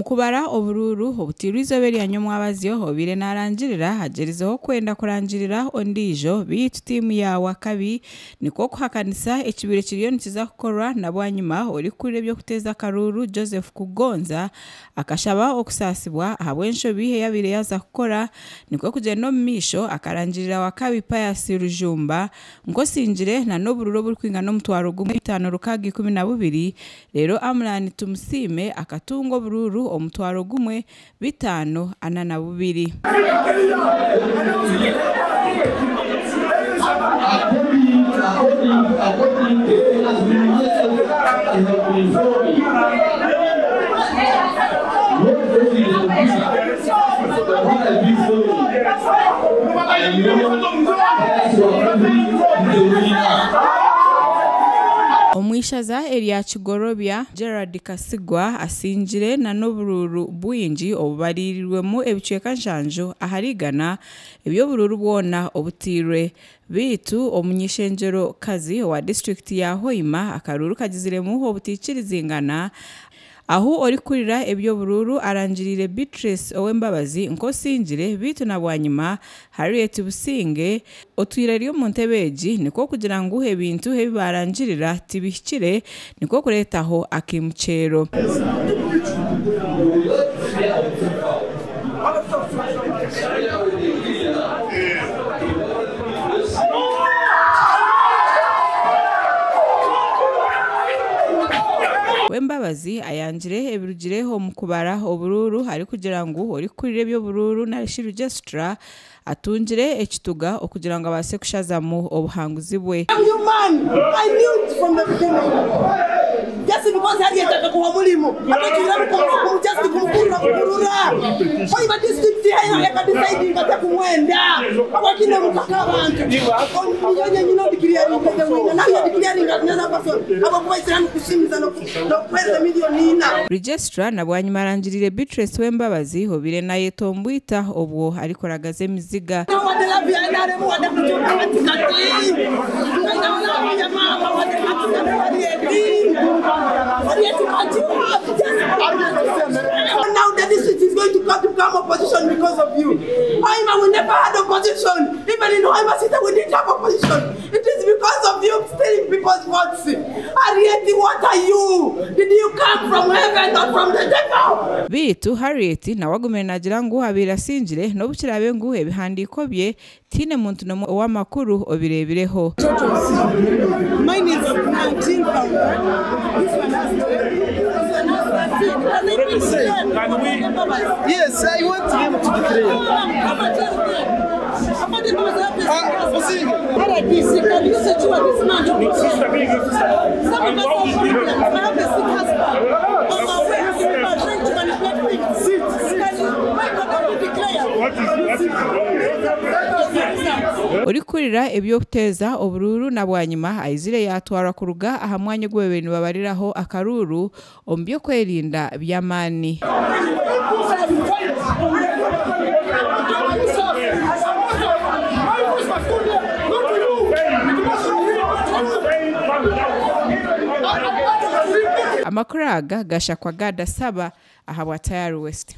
Omu kubara oburuuru obutiirwe eizooba erya nyomwabazyo, obaire naarangirira agyerizeho kwenda kurangirira ondiijo beitu tiimu ya Wakabi nikwo kuhakanisa ekibaire kiriyo nikiza kukorwa. Na bwanyima orikukurira eby'okuteeza akaruuru Joseph Kugonza akashaba okusaasibwa ahabw'enshobi ei abaire yaaza kukora, nikwo kugyenda omu maisho akarangirira Wakabi Pius Rujumba nk'osingire na n'oburuuru oburikwingana 1612, reero Amran Tumusiime akatunga oburuuru 1542. According to has been I have been following. Not only the computer, but what I've been following. I know that's what is the winner. Omwishaza erya Kigorobya, Gerald Kasigwa asingire na n'oburuuru bwingi obubariirirwemu ebicweka 70 ahari 100 eby'oburuuru bwona obutiirwe. Beitu omuny'ishengyero kazi owa disitulikiti ya Hoima, akaruuru kagiziremu obutaikirizingana ahu orikukurira eby'oburuuru arangiriire Beatrice Owembabazi nk'osingire, beitu na bwanyima Harriet Businge otwire ari omu ntebe egi nikwo kugira ngu ebintu ebi barangirira tibihikire, nikwo kureetaho akaimukyero. Wembabazi ayangire ebirugire omu kubara oburuuru arikugira ngu orikukurira eby'oburuuru narishi registrar atungire ekituga okugira ngu abaase kushazamu obuhanguzi bwe. You man, I knew it from the beginning. Just because Harriet akakuha mulimu, atakira just kumukurura kukurura. Hoima district hayo yakadecide ngate kumwenda. Abakine mukaka abantu. Nyonye nyino declaring the winner. Now you're declaring another person. Abakuba Islam kushimiza no no kweza milioni 4. Registrar na bwanyima arangirire Beatrice Wembabazi obire nayetombwita obwo arikuragaza emiziga. Wadde love ya NRM wadde kukyuka katikati. Wadde mama wadde katikati Harriet. Harriet, can't you have just now the district is going to come to become opposition because of you. Hoima, we never had opposition. Even in Hoima City, we didn't have opposition. It is because of you stealing people's votes. Harriet, what are you? Did you come from heaven or from the devil? Beitu Harriet nawe agumire nagira ngu abaire asingire n'obu kiraabe ngu ebihandiiko bye tiine muntu n'omwe ow'amakuru obireebireho. Mine is 19,000. This one has 12. This one has 13. Can we? Yes, I want them to declare. Ah, Osinga. RIPC, can you secure this man to be Sister, being your sister. Some of us have problems. I have a sick husband. On my way, people are trying to manipulate things. Can you, why can't you declare? What is Orikurira eby'okuteeza oburuuru na bwanyima aizire yatwarwa kuruga aha mwanya ogu babaire nibabariraho akaruuru omu by'okwerinda by'amaani. Amakuru aga gashakwa gada saba ahabwa Tayari West.